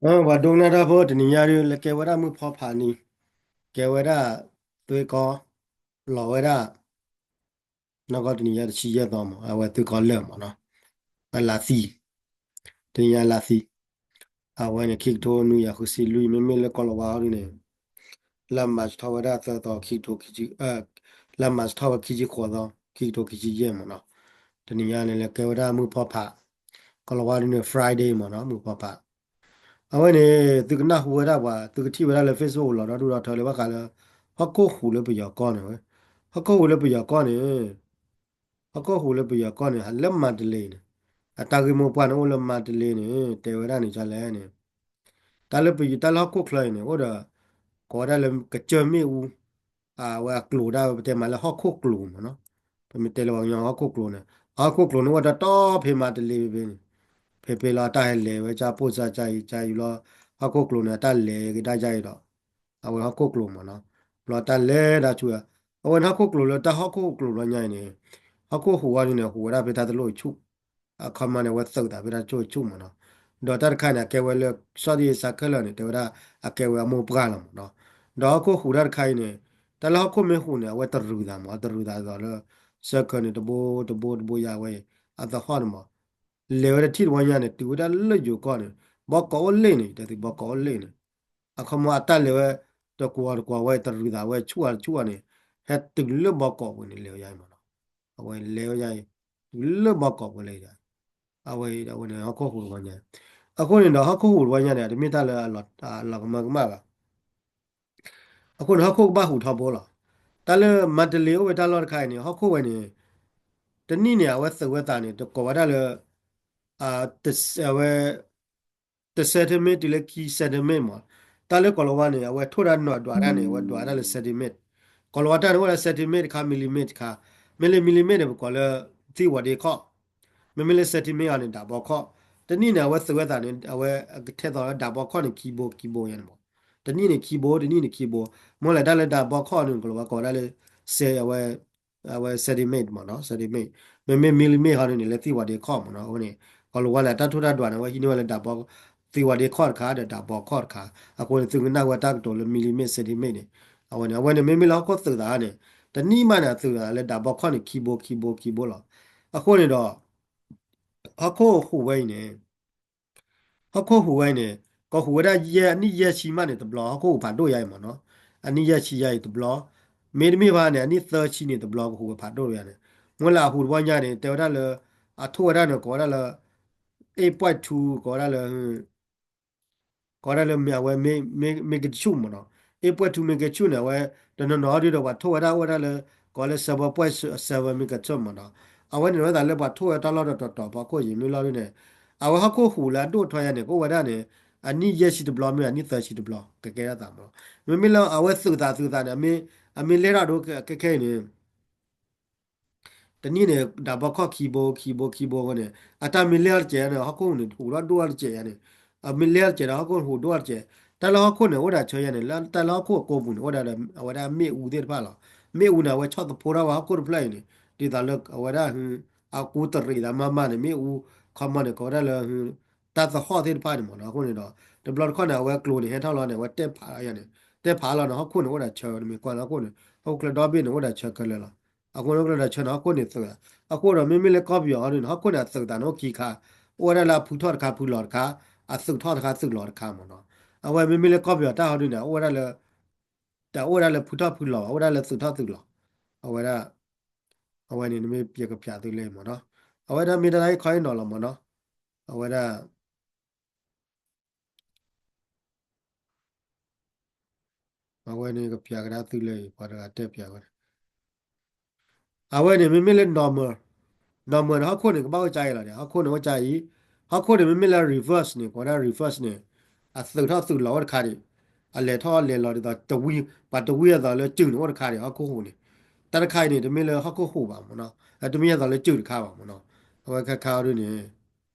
ပှၤဒိကနၣ်တၢ်ဖိ တနံၤညါဒုး လၢကဲဝဲဒၣ်မုၢ်ဖီဖးနံၤ, ကဲဝဲဒၣ် သွ့ကီ လီၤဝဲဒၣ် နီၢ်ကီၢ်တနံၤညါတဆံယဲၢ်သီမး အဝဲသွ့ကီလၢာ်မးနီၤ, အလါသံ, တနံၤညါလါသံ, အဝဲန့ၣ် ခံကထိနွံကယၤဃုဆံလွံၢ် မ့မ့ၢ်လၢကီၢ်လီၤဝါအီၤဒုးန့ၣ် လၢ March ထီၣ်ဝဲဒၣ်သၢသီ ခံကထိခံဆံ, လၢ March ထီၣ်ဝဲခံဆံဃိးသီ ခံကထိခံဆံယဲၢ်မးနီၤ, တနံၤညါန့ၣ် လၢကဲဝဲဒၣ်မုၢ်ဖီဖး, ကီၢ်လီၤဝါဒုးန့ၣ် Friday မးနီၤ မုၢ်ဖီဖး အဝဲန့ၣ် သုကနၢ်ဟူဝဲဒၣ်ပှၤ သုကထံၣ်ဝဲဒၣ်လၢ Facebook လီၤဒီဒူၣ်ဒီထၢလၢဘၣ်ဃးလၢ ဟီၣ်ခိၣ်ဟူးလၢပယီၤကီၢ်န့ၣ်ဝဲ, ဟီၣ်ခိၣ်ဟူးလၢပယီၤကီၢ်န့ၣ်, ဟီၣ်ခိၣ်ဟူးလၢပယီၤကီၢ်န့ၣ် လၢမၤတလ့န့ၣ်, အတၢ်ဂ့ၢ်မိၢ်ပှၢ်န့ၣ်အိၣ်လၢမၤတလ့န့ၣ် တဲဝဲဒၣ်န့ၣ်ဒ်လဲၣ်န့ၣ်, တၢ်လၢပယီၤတၢ်လၢဟီၣ်ခိၣ်ချၢအံၤန့ၣ် အိၣ်ဒီး ကိးဝဲဒၣ်လၢကစၢၢ်မ့ၣ်အူ အဝဲအကျိၤဒၣ်ဝဲ ပတဲမးလၢဟီၣ်ခိၣ်ကျိၤမးနီၤ, ပမ့ၢ်တဲလၢပှၤကညီဟီၣ်ခိၣ်ကျိၤန့ၣ် ဟီၣ်ခိၣ်ကျိၤန့ၣ် အိၣ်ဝဲတၢ်တီဖဲမၤတလ့ဖဲန့ၣ်, ဖဲဖဲလီၤအတၢ်ဟဲလဲၤဝဲ ကၢ်ပိၢ်စၢ် ကၢ်အံၤကၢ်အံၤလီၤ, ဟီၣ်ခိၣ်ကျိၤန့ၣ် အတၢ်လဲၤကဒါကၢ်အံၤဒီး အဝဲဟီၣ်ခိၣ်ကျိၤမးနီၤ, ဘျီတၢ်လဲၤဒၣ်ဆူ အဝဲန့ၣ်ဟီၣ်ခိၣ်ကျိၤလၢတၢ်ဟီၣ်ခိၣ်ကျိၤဘျီညါအံၤန့ၣ်, ဟီၣ်ခိၣ်ဟူးဝဲဒုးန့ၣ် ဟူးဝဲဒၣ်ဖဲတၢ်တလိၣ်အဆူၣ် အခီမးန့ၣ် အဝဲသုးသးဖဲတၢ်တလိၣ်အဆူၣ်မးနီၤ, ဒီးတၢ်တခါန့ၣ် အကဲဝဲလၢ စီၣ်ဒံၣ်စးခဲလၢာ်န့ၣ် တဲဝဲဒၣ် အကဲဝဲအမိၢ်ပှၢ်လီၤမးနီၤ, ဒီးဟီၣ်ခိၣ်ဟူးတၢ်တခါအံၤန့ၣ် တၢ်လၢဟီၣ်ခိၣ်မ့ၢ်ဟူးန့ၣ် အဝဲတရုၤသးမး တရုၤသးသိးလၢ စၢၢ်ခၢၣ်န့ၣ် တဘိတဘိတဘိယၤဝဲ အသဟီၣ်န့ၣ်မး လဲၤဝဲတထံၣ်တဝီညါန့ၣ် တုၤဝဲဒၣ်လၢယိၤကီၢ်န့ၣ် ဘီကီးအိၣ်လ့ၣ်န့ၣ် တဲသုဘီကီးအိၣ်လ့ၣ်န့ၣ်, အခီမးအတၢ်လဲၤဝဲ တကွီၤတကွီၤဝဲ တရုၤသးဝဲ ဆူၣ်အါတဆူၣ်အါန့ၣ် ဟဲတုၤလၢဘီကီးပူၤန့ၣ် လဲၤဝဲယါအံၤမးနီၤ, အဝဲလဲၤဝဲယါအံၤ တုၤလၢဘီကီးပူၤလဲၤယါအံၤ, အဝဲအံၤ အဝဲန့ၣ် ဟီၣ်ခိၣ်ဟူးတဝီညါ, အဃိန့ၣ်ဒီး ဟီၣ်ခိၣ်ဟူးတဝီညါန့ၣ် တမ့ၢ်တၢ်လၢအလီၤကမၢကမၣ်ဘၣ် အဃိန့ၣ် ဟီၣ်ခိၣ်ကဘၣ်ဟူးထီဘိလီၤ. တၢ်လၢမၤတလ့အိၣ်ဝဲတၢ်လီၢ်တခါအံၤန့ၣ် ဟီၣ်ခိၣ်ဝဲန့ၣ် တနံၣ်န့ၣ် အဝဲသုးဝဲသးန့ၣ် တကိးဝဲဒၣ်လၢ အဝဲ တ centimeter တုၤလၢခံ centimeter မး, တၢ်လၢကီၢ်လီၤဝါန့ၣ် အဝဲထိၣ်ဒၣ်နီၢ်ဒွးတၢ်န့ၣ် အဝဲဒွးတၢ်လၢ centimeter, ကီၢ်လီၤဝါတၢ်န့ၣ် အိၣ်ဒၣ် centimeter တခါ millimeter တခါ, မ့ၢ်လၢ millimeter န့ၣ် ပကိးလၢ သံဝီၤဒ့ခီၣ် မ့မ့ၢ်လၢ centimeter အီၤန့ၣ် ဒးဘီခီၣ်, တနံၣ်န့ၣ် အဝဲသုးဝဲသးန့ၣ် အဝဲကထဲသိးလၢဒးဘီခီၣ်န့ၣ် ခံဘိခံဘိယါန့ၣ်မး, တနံၣ်န့ၣ်ခံဘိ တနံၣ်န့ၣ်ခံဘိ, မ့ၢ်လဲၣ်တၢ်လၢဒးဘီခီၣ်န့ၣ် ကီၢ်လီၤဝါကိးဝဲဒၣ်လၢ စဲ အဝဲ အဝဲ centimeter မးနီၤ centimeter, မ့မ့ၢ် millimeter ဟီန့ၣ်န့ၣ် လၢသံဝီၤဒ့ခီၣ်မးနီၤ, အဃိန့ၣ် ကီၢ်လီၤဝါန့ၣ် အတၢ်ထိၣ်တၢ်ဒွးန့ၣ် အဝဲဟံးန့ၢ်ဝဲလၢဒးဘီ သံဝီၤဒ့ခီၣ်တခါ ဒီးဒးဘီခီၣ်တခါ, အဃိန့ၣ် သုကနၣ်ဝဲတၢ်ကတိၤလၢ millimeter centimeter န့ၣ်, အဝဲန့ၣ် အဝဲန့ၣ် မ့မ့ၢ်လၢဟီၣ်ခိၣ်သုးသးန့ၣ် တနံၣ်မးန့ၣ် အသုးသးလၢဒးဘီခီၣ်န့ၣ် ခံဘိခံဘိခံဘိလီၤ, အဃိန့ၣ်ဒီး ဟီၣ်ခိၣ်ဟူးဝဲအံၤန့ၣ် ဟီၣ်ခိၣ်ဟူးဝဲအံၤန့ၣ် ကီၢ်ဟူးဝဲဒၣ်ယဲၢ် အနံၣ်ယဲၢ်ဆံမးန့ၣ်တဘျီ ဟီၣ်ခိၣ်ဟူးဖးဒိၣ်ယါအံၤမးနီၤ, အနံၣ်ယဲၢ်ဆံယါအံၤတဘျီ, မ့တမ့ၢ်ဘၣ်န့ၣ် အနံၣ်သၢဆံန့ၣ်တဘျီ ကဟူးဝဲဖးဒိၣ်ယါန့ၣ်, မ့ၢ်လၢအဟူးတဝီညါန့ၣ် တဲဝဲဒၣ်လၢ အထိၣ်ဝဲဒၣ်န့ၣ် ကိးဝဲဒၣ်လၢ eight point two ကိးဝဲဒၣ်လၢ ကိးဝဲဒၣ်လၢမ့ၢ်အဝဲ မ့ၢ် မ့ၢ် magnitude မးနီၤ, eight point two magnitude န့ၣ် အဝဲ တနီၤနီၤဒုးဒီးပှၤထိၣ်ဝဲဒၣ်အိၣ်ဝဲဒၣ်လၢ ကိးလၢ seven point seven magnitude မးနီၤ, အဝဲန့ၣ်ဝဲသးလၢပှၤထိၣ်ဝဲတၢ်လီၢ်တတီၤတီၤ ပှၤခိၣ်ယံၤမ့ၢ်လီၤဒုးန့ၣ်, အဝဲဟီၣ်ခိၣ်ဟူးလၢအဒိၣ်ထီယါန့ၣ် ကအိၣ်ဝဲဒၣ်န့ၣ် အနံၣ်ယဲၢ်ဆံတဘျီ မ့ၢ်အနံၣ်သၢဆံတဘျီ ကကဲဒၣ်သးမးနီၤ, မ့မ့ၢ်လၢအဝဲသုးသးသုးသးန့ၣ် အမ့ၢ်လဲၢ်ထီၣ်ဒိခဲခဲအံၤန့ၣ် တနံၣ်န့ၣ် ဒးဘီခီၣ်ခံဘိ ခံဘိ ခံဘိအဃိန့ၣ် အတၢ်မ့ၢ်လဲၢ်ထီၣ်တစဲးန့ၣ် ဟီၣ်ခိၣ်ဟူးန့ၣ် ဟူးထီၣ်ဒိၣ်ထီၣ်တစဲးယါန့ၣ်, အမ့ၢ်လဲၢ်ထီၣ်တစဲးဒီးဟီၣ်ခိၣ်ဟူးဒိၣ်ထီၣ်တစဲး, တၢ်လၢဟီၣ်ခိၣ်န့ၣ် အိၣ်ဒၣ်ဆၢယါန့ၣ် လၢတၢ်လၢဟီၣ်ခိၣ်အကိာ်ပူၤန့ၣ် အိၣ်ဒၣ်ဒီးအဝဲဒၣ်မ့ၣ်အူသ့ၣ်တဖၣ်လီၤ, မ့ၣ်အူန့ၣ် အဝဲဆီၣ်သဖှိထီၣ်ဝဲဟီၣ်ခိၣ်တဖျၢၣ်အံၤန့ၣ် ဒ်သိးလၢအဝဲဒၣ် အကူတရံးသးမးမးန့ၣ် မ့ၣ်အူ ခီမီန့ၣ် ကိးဝဲဒၣ်လၢ တၢ်သဟီၣ်သ့ၣ်တဖၣ်န့ၣ်မးနီၤ, အဃိန့ၣ်ဒီး တဘျီတခီၣ်န့ၣ် အဝဲကျိၤန့ၣ် ဟဲထီၣ်လီၤန့ၣ် အဝဲတဲဖးလီၤယါန့ၣ်, တဲဖးလီၤန့ၣ် ဟီၣ်ခိၣ်န့ၣ် အိၣ်ဒၣ်ဆၢဝဲ နမ့ၢ်ကွၢ်လၢဟီၣ်ခိၣ်န့ၣ် ဟီၣ်ခိၣ်ချၢဒီဘ့ၣ်န့ၣ် အိၣ်ဒၣ်ဆၢခဲလၢာ်လီၤ, အဃိန့ၣ် အိၣ်ဒၣ်ဆၢန့ၣ် ဟီၣ်ခိၣ်န့ၣ်သုး, အဃိဒီးမ့မ့ၢ်လၢကီၢ်ပယီၤအီၤဒ်န့ၣ် ဟီၣ်ခိၣ်န့ၣ် အသုးသးန့ၣ်အိၣ်ခံခါ, အိၣ်ဝဲဒၣ်လၢအဖုထီၣ်တခါဖုလီၤတခါ, အသုးထီၣ်တခါသုးလီၤတခါမးနီၤ, အဝဲမ့မ့ၢ်လၢကီၢ်ပယီၤတၢ်အီၤဒ်န့ၣ် အအိၣ်ဝဲဒၣ်လၢ တအိၣ်ဝဲဒၣ်လၢဖုထီၣ်ဖုလီၤဘၣ် အိၣ်ဝဲဒၣ်လၢသုးထီၣ်သုးလီၤ, အဝဲဒၣ် အဝဲန့ၣ် နမ့ၢ်ပကဖျးသုလၢမးနီၤ, အဝဲဒၣ်မ့ၢ်တၢ်လၢခီအံၤနီၤလီၤမးနီၤ, အဝဲဒၣ် အဝဲန့ၣ်ကဖျးကဒါသုလၢ ပှၤတဂၤတဲဖျးဝဲ အဝဲန့ၣ် မ့မ့ၢ်လၢ normal, normal န့ၣ် ဟီၣ်ခိၣ်န့ၣ် ကဘၣ်အိၣ်ကါအံၤလီၤန့ၣ် ဟီၣ်ခိၣ်န့ၣ်အိၣ်ကါအံၤ, ဟီၣ်ခိၣ်န့ၣ် မ့မ့ၢ်လၢ reverse န့ၣ် ကိးဝဲဒၣ် reverse န့ၣ် အသုးထီၣ်သုးလီၤအိၣ်တခါဒံး, အလဲၤထီၣ်လဲၤလီၤဒ်သိး တဝံ, ပှၤတဝံအသိးလၢစုၢ်န့ၣ်အိၣ်တခါဒံး ဟီၣ်ခိၣ်ဟူးန့ၣ်, တၢ်တခါအံၤန့ၣ် တမ့ၢ်လၢဟီၣ်ခိၣ်ဟူးဘၣ်မးနီၤ, တမ့ၢ်အသိးလၢစုၢ်တခါဘၣ်မးနီၤ, အဝဲခဲခါအီၤဒ်န့ၣ်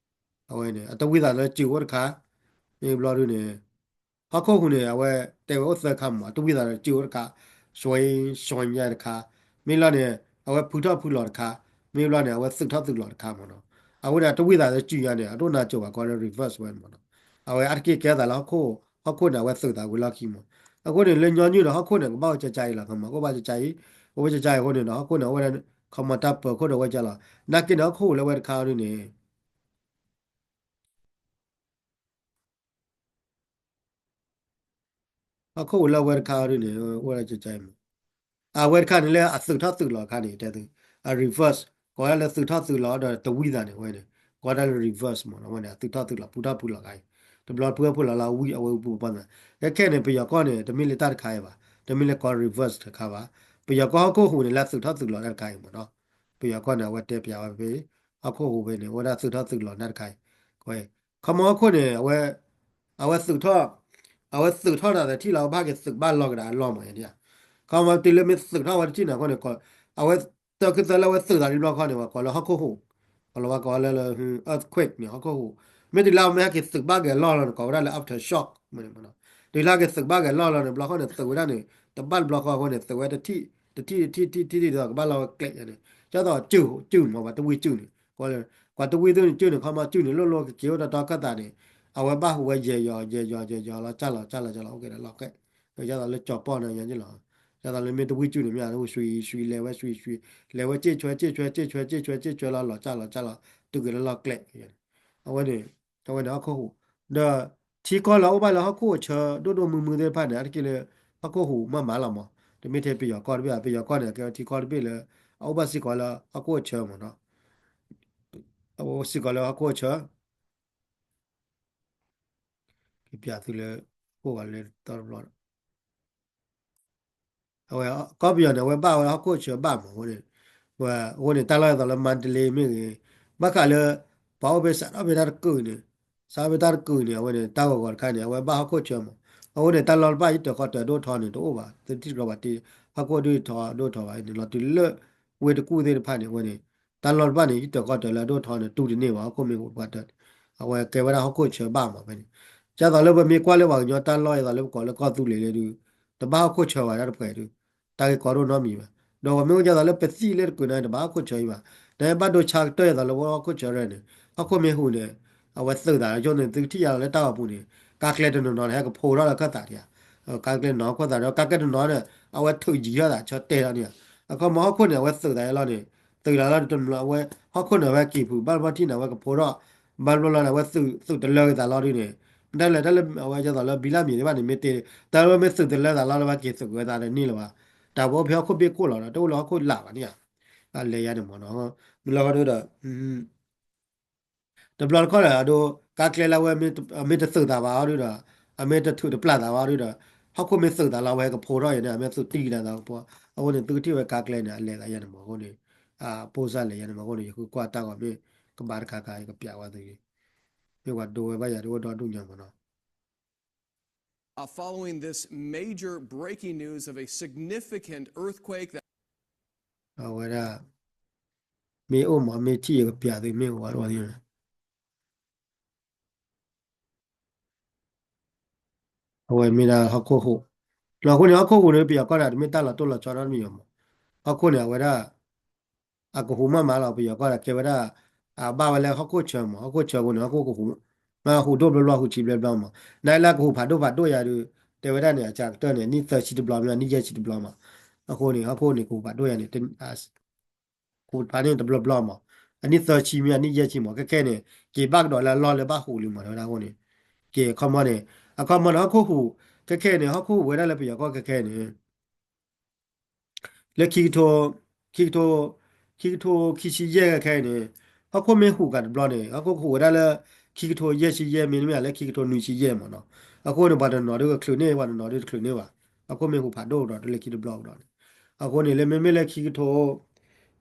အဝဲန့ၣ် အတဝံသးလၢစုၢ်အိၣ်တခါ, မ့ၢ်ဘျီဒ်န့ၣ် ဟီၣ်ခိၣ်ဟူးန့ၣ် အဝဲတဲဝဲအိၣ်သၢခါမး အတဝံသးလၢစုၢ်အိၣ်တခါ, စွဲစွဲညါတခါ, မ့ၢ်လီၤန့ၣ် အဝဲဖုထီၣ်ဖုလီၤတခါ, မ့ၢ်ဘျီန့ၣ် အဝဲသုးထီၣ်သုးလီၤတခါမးနီၤ, အဝဲန့ၣ် အတဝံသးလၢစုၢ်ညါန့ၣ် အဒိၣ်နါစိၤဘၣ် ကိးလၢ reverse ဝဲမးနီၤ, အဝဲအါတက့ၢ်ကဲထီၣ်သးလၢဟီၣ်ခိၣ်, ဟီၣ်ခိၣ်န့ၣ် အဝဲသုးသးဝံၤလီၢ်ခံမး. အဃိန့ၣ် လၢညီနုၢ်ဒီးဟီၣ်ခိၣ်န့ၣ် ကဘၣ်အိၣ်ကကါအံၤလီၤမး, ကဘၣ်ကကါအံၤ, အိၣ်ဝဲကကါအံၤအဃိန့ၣ်ဒီး ဟီၣ်ခိၣ်န့ၣ် အဝဲဒၣ် ခီမီတၢ်ပၢၤခိၣ်ဒီးဝဲကလီၤ. နာ်က့န့ၣ် ဟီၣ်ခိၣ်အိၣ်လၢဝဲတခါအီၤဒ်န့ၣ် ဟီၣ်ခိၣ်အိၣ်လၢအဝဲတခါအီၤဒ်န့ၣ် အိၣ်ဝဲဒၣ်ကကါအံၤမး. အဝဲတခါန့ၣ်လၢအသုးထီၣ်သုးလီၤအခါန့ၣ် တဲသု, အ reverse, ကိးဝဲဒၣ်လၢသုးထီၣ်သုးလီၤဒီးတဝံသးန့ၣ် အဝဲန့ၣ် ကိးဝဲဒၣ်လၢ reverse မးနီၤ. အဝဲန့ၣ် အသုးထီၣ်သုးလီၤဖုထီၣ်ဖုလီၤခါအံၤ, တဘျီဖုထီၣ်ဖုလီၤလၢအဝံအဝဲဝံပူၤပူၤန့ၣ်. ခဲခဲန့ၣ် ပယီၤကီၢ်န့ၣ် တမ့ၢ်လၢတၢ်တခါအံၤဘၣ်, တမ့ၢ်လၢကိး reverse တခါဘၣ်. ပယီၤကီၢ်ဟီၣ်ခိၣ်ဟူးန့ၣ် လၢသုးထီၣ်သုးလီၤတၢ်တခါအံၤမးနီၤ. ပယီၤကီၢ်န့ၣ် အဝဲတဲပျးဝဲဖဲ ဟီၣ်ခိၣ်ဟူးဖဲန့ၣ် အိၣ်ဝဲဒၣ်သုးထီၣ်သုးလီၤတၢ်တခါအံၤ, ခီမီဟီၣ်ခိၣ်န့ၣ် အဝဲ အဝဲသုးထီၣ်, အဝဲသုးထီၣ်တၢ်သထံၣ်လီၤ ဘၣ်က့ၤသုးဘၣ်လီၤကဒါအလီၢ်မးယါန့ၣ်ဧါ. ခီမီတုၤလၢမ့ၢ်သုးထီၣ်ဝဲတထံၣ်န့ၣ်အဃိန့ၣ် အဝဲတၢ်ခူသူၣ်လၢအဝဲသုးသးဒ်ဘျီခီန့ၣ် ပှၤကိးလၢဟီၣ်ခိၣ်ဟူး, ပှၤလီၤဝဲကိးလၢလၢ earthquake န့ၣ် ဟီၣ်ခိၣ်ဟူး. မ့ၢ်တုၤလၢအမ့ၢ်ဟဲက့ၤသုးဘၣ်က့ၤအလီၢ်လီၤန့ၣ် ကိးဝဲဒၣ်လၢ aftershock မးန့ၣ်မးနီၤ. တုၤလၢက့ၤသုးဘၣ်က့ၤအလီၢ်လီၤန့ၣ် ဘျီခီန့ၣ် သုးဝဲဒၣ်န့ၣ် တဘၣ်တဘျီခီအဃိန့ၣ် သုးဝဲတထံၣ်, တထံၣ်တထံၣ်တထံၣ်တထံၣ်ဒီးကဘၣ်လီၤဝဲကျဲးယါန့ၣ်. ဒ်သိးစုၣ်မး ပှၤတဝံစုၣ်န့ၣ် ကွၢ်လၢ, ပှၤတဝံသုန့ၣ်စုၣ်န့ၣ် ခီမီစုၣ်န့ၣ် လိၣ်လိၣ်ကက့ၤအိၣ်တီတီခၢၣ်သးန့ၣ် အဝဲဘၣ်ဟူးဝဲယဲၢ်ယီၤ ယဲၢ်ယီၤ ယဲၢ်ယီၤလီၤ ကၢ်လီၤ ကၢ်လီၤ ကၢ်လီၤ အိၣ်က့ၤဒီးလီၤကျဲး. ဒ်သိးလၢကၠီၤပီၢ်န့ၣ်ယါန့ၣ်လီၤ. ဒ်သိးလၢမ့ၢ်တဝံစုၣ်န့ၣ်မ့ၢ် ဟူးဆွံဆွံ လဲၤဝဲဆွံဆွံ လဲၤဝဲစ့ၢ်ဆွဲ စ့ၢ်ဆွဲ စ့ၢ်ဆွဲ စ့ၢ်ဆွဲ စ့ၢ်ဆွဲလီၤ လီၤကၢ်လီၤ ကၢ်လီၤ တုၤက့ၤလၢလီၤကျဲး. အဝဲန့ၣ်, အဝဲန့ၣ်ဟီၣ်ခိၣ်ဟူး, ဒီးထံကီၢ်လၢအအိၣ်ဘၣ်လၢဟီၣ်ခိၣ်အဆၢဒိၣ်ဒိၣ်မုၢ်မုၢ်သ့ၣ်တဖၣ်န့ၣ် အါတက့ၢ်လၢ ဟီၣ်ခိၣ်ဟူးမးမးလီၤမး. တမ့ၢ်ထဲပယီၤကီၢ်တဘ့ၣ်ဧါ, ပယီၤကီၢ်န့ၣ် အကဲဝဲထံကီၢ်တဘ့ၣ်လၢ အအိၣ်ဘၣ်စ့ၢ်ကီးလၢဟီၣ်ခိၣ်အဆၢမးနီၤ. အအိၣ်စ့ၢ်ကီးလၢဟီၣ်ခိၣ်အဆၢ ကပျးသုလၢ အိၣ်ဂၤလၢတတီတဘျီဒီး အဝဲကီၢ်ပယီၤန့ၣ် အဝဲဘၣ်ဝဲဟီၣ်ခိၣ်အဆၢဘၣ်မးအဃိန့ၣ်, အဃိန့ၣ် တၢ်လီၢ်ဒ်သိးလၢမါတလ့မ့ၢ်ဂ့ၤ, ဘၣ်ဃးလၢ ပှၤအိၣ်ဖဲစးထီၣ်ဖဲတၢ်တကုာ်န့ၣ်, စးထီၣ်ဖဲတၢ်တကုာ်န့ၣ် အဝဲန့ၣ် တၢ်ဂီၤဂီၤတခါန့ၣ် အဝဲဘၣ်ဟီၣ်ခိၣ်ဆၢမး. အဃိန့ၣ် တၢ်လီၢ်တဖၣ်ယတၢၤဃီတၢၤဒိၣ်ထီန့ၣ် တအိၣ်ဘၣ်, တထံၣ်တကျီဘၣ်တ့, ဟီၣ်ခိၣ်ဒိၣ်ထီဒိၣ်ထီဘၣ်န့ၣ် လီၤတုၤလၢ ဝ့ၢ်တကူၣ်သ့ၣ်တဖၣ်န့ၣ် အဝဲန့ၣ် တၢ်လီၢ်တဖၣ်န့ၣ် ယတၢၤဃီတၢၤလၢအဒိၣ်ထီန့ၣ် တူၢ်တန့ၢ်ဘၣ် ဟီၣ်ခိၣ်မ့ၢ်ဟူးပှၤတၢၤန့ၣ် အဝဲကဲဝဲဒၣ်ဟီၣ်ခိၣ်ဆၢဘၣ်မးဖဲန့ၣ်. ဒ်သိးလၢပမ့ၢ်ကွၢ်လၢပှၤကညီတၢ်လီၢ်ဒ်သိးလၢပကိးလၢကီၢ်သူလ့ၤလၢဒုး တဘၣ်ဟီၣ်ခိၣ်ဆၢဘၣ်တၢ်တပှဲၤဒုး, တၢ်ဂ့ၢ်ကီဒိၣ်နီတမံၤဘၣ်. ဒီးပမ့ၢ်အိၣ်ဒ်သိးလၢပသံၣ်လၢတကုာ်န့ၣ် တဘၣ်ဟီၣ်ခိၣ်ဆၢအံၤဘၣ်. နဘၣ်ဒိဆါကတၢၢ်ဒ်သိးလၢပဟီၣ်ခိၣ်ဆၢရၢၢ်န့ၣ် ဟီၣ်ခိၣ်မ့ၢ်ဟူးန့ၣ် အဝဲသုးသးယိန့ၣ် သုကထံၣ်ယါလီၤလၢတၢ်ဂီၤပူၤန့ၣ် ကါကျဲတနီၤနီၤန့ၣ် ဟဲကဖိထီၣ်လၢခၢၣ်သးဒံးဧါ. ကါကျဲနီၤခၢၣ်သးဒီး ကါကျဲတနီၤန့ၣ် အဝဲထုးယံၤထီၣ်သးဆၢတဲာ်ထီၣ်န့ၣ်ဧါ. အခီမီဟီၣ်ခိၣ်န့ၣ် အဝဲသုးသးယါလီၤန့ၣ် သုးလၢလီၤတနီၤအဝဲ ဟီၣ်ခိၣ်န့ၣ် အဝဲက့ၤဖုးဘၣ်ဘျီထံၣ်န့ၣ် အဝဲကဖိထီၣ် ဘၣ်ဘျီလီၤန့ၣ် အဝဲသုးတလၢက့ၤသးလီၤဒုးန့ၣ် မ့ၢ်တၢ်လဲၤတၢ်လၢအဝဲဒ်သိးလၢဘံလၢမံၤသ့ၣ်တဖၣ်န့ၣ် မ့ၢ်တ့ၢ် တၢ်လၢမ့ၢ်သုးတလၢသးလီၤလၢ ပှၤက့ၤသုးက့ၤဝဲသးတန့ၢ်လၢၤဘၣ်. တၢ်ပအိၣ်ဖဲဟီၣ်ခိၣ်ဘ့ၣ်ခိၣ်လီၤဒီး တအိၣ်လၢဟီၣ်ခိၣ်လာ်ဘၣ်န့ၣ်ဧါ. အလဲၤယါန့ၣ်မးနီၤ မ့ၢ်လီၤဒီး တဘျီတခီၣ်ဒီး အဒိ ကါကျဲလၢအဝဲ မ့ၢ်တသုးသးဘၣ်အီၤဒုးဒီး အမ့ၢ်တထုးတပျၢ်သးဘၣ်အီၤဒုးဒီး ဟီၣ်ခိၣ်မ့ၢ်သုးသးလီၤ အဝဲဟဲကဖိထီၣ်အံၤန့ၣ် အမ့ၢ်သုးတံၢ်ကဒါသးကဖိ အဃိန့ၣ် သုကထံၣ်ဝဲကါကျဲန့ၣ် အလဲၤသးယါန့ၣ်မးအဃိန့ၣ် အပိၢ်စၢ်လဲၤယါန့ၣ်မးအဃိန့ၣ် ယဃုကွၢ်တၢ်ဂီၤမ့ၢ်ကဘၣ်တခါခါ ယကပျးဝဲသု မ့ၢ်ပှၤဒိဝဲဘၣ်ယၤဒုးအိၣ်ဒီဒူၣ်ညါမးနီၤ. Uh, following this major breaking news of a significant earthquake that အဝဲဒၣ် မ့ၢ်အိၣ်မး မ့ၢ်ထံၣ်ယကပျးသု မ့ၢ်အိၣ်ဝဲဒၣ် အဝဲမ့ၢ်ဒၣ်ဟီၣ်ခိၣ်ဟူး, ဒီးအဃိန့ၣ် ဟီၣ်ခိၣ်ဟူးန့ၣ် ပယီၤကီၢ်န့ၣ် တမ့ၢ်တၢ်လီၤတိၢ်လီၤဆီနီတမံၤမး, ဟီၣ်ခိၣ်န့ၣ် အဝဲဒၣ် အကဟူးမးမးလီၤ ပယီၤကီၢ်န့ၣ် ကဲဝဲဒၣ် အဘၣ်ဝဲလၢဟီၣ်ခိၣ်ဆၢမး ဟီၣ်ခိၣ်ဆၢအဃိန့ၣ် ဟီၣ်ခိၣ်ကဟူး, မ့ၢ်ဟူးဒိၣ်ဘျီဘျီ ဟူးဆံးဘျီဘျီမး, နလၢကဟူးဖးဒိၣ်ဖးဒိၣ်ယါဒုး တဲဝဲဒၣ်န့ၣ် အစှၤကတၢၢ်န့ၣ် အနံၣ်သၢဆံတဘျီ မ့ၢ်အနံၣ်ယဲၢ်ဆံတဘျီမး, အဃိန့ၣ် ဟီၣ်ခိၣ်န့ၣ် ကဟူးဖးဒိၣ်ယါန့ၣ် ဟူးဖးန့ၣ်တဘျီဘျီမး, အနံၣ်သၢဆံမ့ၢ်အနံၣ်ယဲၢ်ဆံမး ခဲခဲန့ၣ် က့ၤဘၣ်ကဒီးလၢအလီၢ်လၢဘၣ်ဟူးလံမး တဲဝဲဒၣ်အဃိန့ၣ်, က့ၤအခီမီန့ၣ်, အခီမီန့ၣ် ဟီၣ်ခိၣ်ဟူး, ခဲခဲန့ၣ် ဟီၣ်ခိၣ်ဟူးဝဲဒၣ်လၢပယီၤကီၢ်ခဲခဲန့ၣ် လၢခံကထိ, ခံကထိ, ခံကထိခံဆံယဲၢ်ခဲခဲအံၤန့ၣ်, ဟီၣ်ခိၣ်မ့ၢ်ဟူးကးတဘျီန့ၣ် ဟီၣ်ခိၣ်ကဟူးဝဲဒၣ်လၢ ခံကထိယဲၢ်ဆံယဲၢ်မ့တမ့ၢ်လၢခံကထိနွံဆံယဲၢ်မးနီၤ, အဃိန့ၣ် ပှၤတနီၤဒုးကချုးန့ၢ် ပှၤတနီၤဒုးတချုးန့ၢ်ဘၣ်, ဟီၣ်ခိၣ်မ့ၢ်ဟူးဖးဒိၣ်ဒီးတုၤလၢခံတဘျီကဒီးန့ၣ်, အဃိန့ၣ် လၢမ့မ့ၢ်လၢခံကထိ,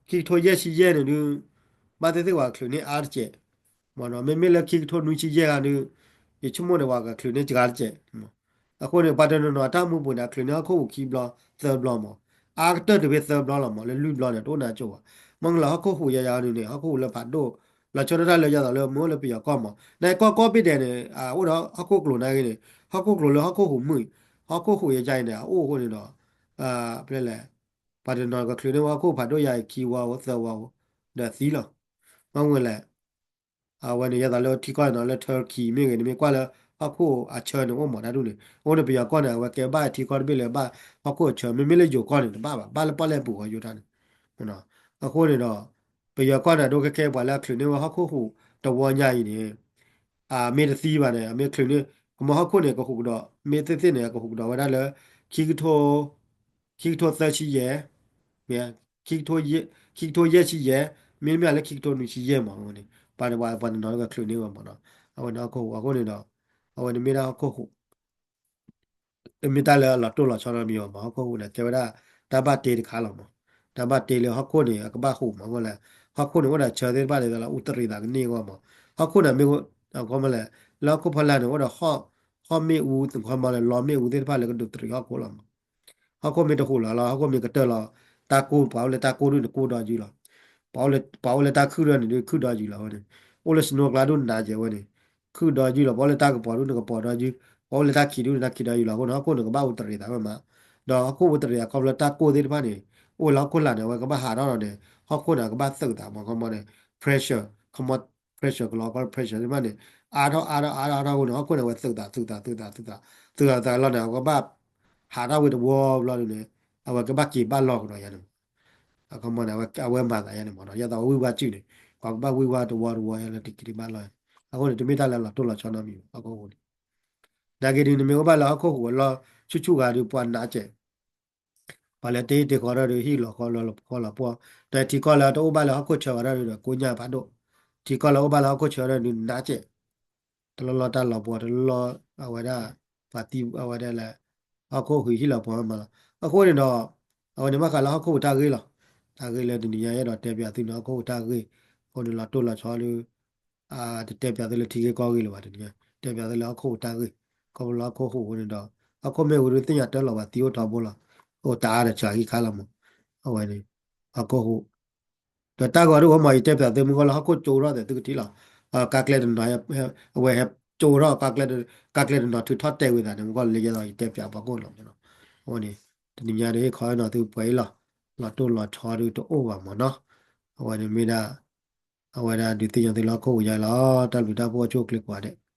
ခံကထိယဲၢ်ဆံယဲၢ်န့ၣ်ဒုး, ဘၣ်သ့ၣ်သ့ၣ်ပှၤချုးန့ၢ်အါတစဲး မးနီၤ, မ့မ့ၢ်လၢခံကထိနွံဆံယဲၢ်ဂၤဒုး, ယဆိကမိၣ်န့ၣ် ပှၤကချုးန့ၢ်စှၤတစဲး, အဃိန့ၣ် ပှၤတနီၤနီၤအတၢ်မူပူၤန့ၣ် အချုးန့ၢ်ဟီၣ်ခိၣ်ဟူးခံဘျီသၢဘျီမး, အါကတၢၢ်တုၤဖဲသၢဘျီလီၤမး, လၢလွံၢ်ဘျီန့ၣ် တအိၣ်နါကၠိဘၣ်, မ့ၢ်လၢဟီၣ်ခိၣ်ဟူးယါယါန့ၣ်န့ၣ် ဟီၣ်ခိၣ်ဟူးလၢဖးဒိၣ်, လီၤဆီဒၣ်တၢ်လၢယါသိးလၢမ့ၢ်အိၣ်လၢပယီၤကီၢ်မး, နကီၢ်ကီၢ်ဘ့ၣ်ဒဲးန့ၣ် အိၣ်ဒီးဟီၣ်ခိၣ်ကျိၤနာ်ဂ့ၤန့ၣ် ဟီၣ်ခိၣ်ကျိၤလၢဟီၣ်ခိၣ်ဟူးမုၢ်, ဟီၣ်ခိၣ်ဟူးယါယါအံၤန့ၣ် အအိၣ်အဃိန့ၣ်ဒီး ဖဲလဲၣ် ပှၤတနီၤကချုးန့ၢ်ဝဲဟီၣ်ခိၣ်ဖးဒိၣ်ယါအံၤခံဝီဧိၤသၢဝီဧိၤ, ဒီးသံလီၤ, မ့ၢ်ဝဲလဲၣ် အဝဲန့ၣ် ယါသိးလၢထံကီၢ်န့ၣ်နီၤ လၢ Turkey မ့ၢ်ဂ့ၤန့ၣ် မ့ၢ်ကွၢ်လၢ ဟီၣ်ခိၣ်အဆၢန့ၣ်အိၣ်မးတၢ်ဒူၣ်န့ၣ် အဃိန့ၣ် ပယီၤကီၢ်န့ၣ် အဝဲကဲဘၣ်ထံကီၢ်တဘ့ၣ်လၢဘၣ်ဟီၣ်ခိၣ်အဆၢ မ့မ့ၢ်လၢယိၤကီၢ်န့ၣ် တဘၣ်ဘၣ် ဘၣ်လၢပီၣ်လဲၣ်ပူၤဃီယိၤတၢ်န့ၣ် အဃိန့ၣ်ဒီး ပယီၤကီၢ်န့ၣ် အဒိခဲခဲပှၤလၢအချုးန့ၢ်ဝဲဟီၣ်ခိၣ်ဟူးတဝီညါအံၤန့ၣ် အမ့ၢ်တသံဘၣ်န့ၣ် အမ့ၢ်ချုးန့ၢ် ကမီၤဟီၣ်ခိၣ်န့ၣ် ကဟူးကဒီး မ့ၢ်သ့ၣ်သ့ၣ်န့ၣ် ကဟူးကဒီးဝဲဒၣ်လၢ ခံကထိ ခံကထိသၢဆံယဲၢ် မ့ၢ် ခံကထိယဲၢ်ဆံယဲၢ် မ့တမ့ၢ်လၢခံကထိနွံဆံယဲၢ်မး အဝဲန့ၣ် ပှၤတဝၤပှၤတနီၤကချုးန့ၢ်ဝဲမးနီၤ အဝဲန့ၣ်ဟီၣ်ခိၣ်ဟူး အဃိန့ၣ်ဒီး အဝဲန့ၣ်မ့ၢ်ဒၣ်ဟီၣ်ခိၣ်ဟူး တမ့ၢ်တၢ်လၢအလီၤတိၢ်လီၤဆီနီတမံၤဘၣ်မး ဟီၣ်ခိၣ်ဟူးန့ၣ် ကဲဝဲဒၣ် တၢ်ဘၣ်တ့တခါလီၤမး တၢ်ဘၣ်တ့လၢဟီၣ်ခိၣ်န့ၣ် အကဘၣ်ဟူးမး အဃိလဲၣ် ဟီၣ်ခိၣ်န့ၣ် အိၣ်ဒီးဆၢသ့ၣ်တဖၣ်န့ၣ် လၢအူတရံးသးကန့ၢ်အဂီၢ်မး ဟီၣ်ခိၣ်န့ၣ်မ့ၢ် အခီမးလဲၣ် လၢဟီၣ်ခိၣ်ဖီလာ်န့ၣ် အိၣ်ဒီး ဟီၣ်မ့ၣ်အူ အခီမးလၢလီမ့ၣ်အူသ့ၣ်တဖၣ်လၢကဒုးတရံးဟီၣ်ခိၣ်လီၤမး ဟီၣ်ခိၣ်မ့ၢ်တဟူးလီၤလီၤ ဟီၣ်ခိၣ်မ့ၢ်ကတၢၢ်လီၤ တၢ်ကိၢ် ပှၤအိၣ်လၢတၢ်ကိၢ်ဒူၣ်န့ၣ် ကိၢ်ဒီယုၢ်လီၤ ပှၤအိၣ်လၢတၢ်ခုၣ်ဒူၣ်န့ၣ်ဒုး ခုၣ်ဒီယုၢ်လီၤဝဲန့ၣ် အိၣ်လၢ snow ကျါဒူၣ်နးကဲးဝဲန့ၣ် ခုၣ်ဒီယုၢ်လီၤ ပှၤအိၣ်လၢတၢ်ကပီၤဒူၣ်န့ၣ် ကပီၤဒီယုၢ် ပှၤအိၣ်လၢတၢ်ခံးဒူၣ်န့ၣ် တၢ်ခံးဒီယုၢ်လီၤ အဃိန့ၣ် ဟီၣ်ခိၣ်န့ၣ် ကဘၣ်အူတရံးသးဝဲမး ဒီးဟီၣ်ခိၣ်အူတရံးအခီဖျိတၢ်ကိၢ်သ့ၣ်တဖၣ်န့ၣ် အိၣ်လၢဟီၣ်ခိၣ်လာ်န့ၣ် အဝဲကဘၣ်ဟးထီၣ်ဒီးန့ၣ် ဟီၣ်ခိၣ်န့ၣ် ကဘၣ်သုးသးမး အခီမးန့ၣ် pressure ခီမး pressure ကလီၤကီ pressure သ့ၣ်တဖၣ်န့ၣ် အါထီၣ်အါထီၣ်အါထီၣ်အါထီၣ်အဃိန့ၣ် ဟီၣ်ခိၣ်န့ၣ် အဝဲသုးသးသုးသးသုးသးသုးသး သုးသးသုးသးလီၤန့ၣ် အဝဲကဘၣ် ဟးထီၣ်ဝဲတဝီဘျီဒုးန့ၣ် အဝဲကဘၣ်က့ၤဘၣ်လီၢ်ကဒီးယါန့ၣ်မး အခီမးန့ၣ် အဝဲမၤသးယါန့ၣ်မးနီၤ ယသးဝဲဝံၣ်ဝါစုၣ်န့ၣ် ပှၤကဘၣ်ဝံၣ်ဝါတဝီတဝီယါလၢတက့ၤတဘၣ်လီၢ် အဃိန့ၣ် တမ့ၢ်တၢ်လၢအလီၤတိၢ်လီၤဆီနီတမံၤဘၣ် ဟီၣ်ခိၣ်ဟူးန့ၣ် နာ်က့ဒုး နမ့ၢ်အိၣ်ဘၣ်လၢဟီၣ်ခိၣ်ဟူးအလီၢ်ဆူၣ်ဆူၣ်ဂၤဒုး ပှၤနးစဲး ပှၤလၢတ့တ့ဃီထီၣ်ဒီး ဟံၣ်လီၤဃီလီၤဃီလီၤပှီၢ် ဒီးထံကီၢ်လၢတအိၣ်ဘၣ်လၢဟီၣ်ခိၣ်ဆၢဂၤထီၣ်ဒီး ကိညၢ်ဖးဒိၣ် ထံကီၢ်လၢအိၣ်ဘၣ်လၢဟီၣ်ခိၣ်ဆၢထီၣ်ဒီး နးစဲး တလီၢ်လီၢ်တၢ်လီၤပှီၢ် တလီၢ်လီၢ်အဝဲဒၣ် ပှၤသံအဝဲဒၣ်လၢ ဟီၣ်ခိၣ်ဟူးဟံၣ်လီၤပှီၢ်မးလီၤ အဃိန့ၣ်ဒီး အဝဲန့ၣ်ဘၣ်ဃးလၢဟီၣ်ခိၣ်ဟူးတၢ်ဂ့ၢ်လီၤ တၢ်ဂ့ၢ်လၢတနံၤညါယအဲၣ်ဒိးတဲပၠးသုန့ၣ် ဟီၣ်ခိၣ်ဟူးတၢ်ဂ့ၢ် အဃိန့ၣ်လီၤတိၢ်လီၤဆီလၢ တတဲပၠးသုလၢထံဂ့ၢ်ကီၢ်ဂ့ၢ်လၢၤဘၣ်တနံၤညါ တဲပၠးသုလၢဟီၣ်ခိၣ်ဟူးတၢ်ဂ့ၢ် ခီဖျိလၢဟီၣ်ခိၣ်ဟူးအဃိန့ၣ်ဒီး ဟီၣ်ခိၣ်မ့ၢ်ဝံၤဒုးသ့ၣ်ညါတၢ်လီၤဘၣ်သံအိၣ်ထီဘိလီၤ အိၣ်တအါဒီးစှၤဟံၣ်ခါလီၤမး အဝဲန့ၣ် ဟီၣ်ခိၣ်ဟူး ဒီးတၢ်ဂီၤဒုးအဝဲမ့ၢ်ယတဲပၠးသုမုၢ်ဂီၢ်လၢဟီၣ်ခိၣ်ကၠိထီၣ်သဲးသုကထံၣ်လီၤ ကါကျဲတနီၤ အဝဲဟဲကၠိထီၣ် ကါကျဲတနီၤထုးထီၣ်တဲာ်ဝံၤသးန့ၣ် မုၢ်ဂီၢ်လၢယဲသိးယတဲပၠးပှၤကိၣ်လီၤမးနီၤ အဝဲန့ၣ် တနံၤညါဒုးဟ့ၣ်ခီဟ့ၣ်နီၤသုပှဲၤအံၤလီၤ လီၤတိၢ်လီၤဆီဒုးတအိၣ်ဘၣ်မးနီၤ အဝဲန့ၣ်မ့ၢ်ဒၣ် အဝဲဒၣ်ဒုးသ့ၣ်ညါသုလၢဟီၣ်ခိၣ်ဟူးယါလီၤ တၢ်ဘျုးတၢ်ဖှိၣ်အဆိၣ်အချ့ကိးဂၤဒဲး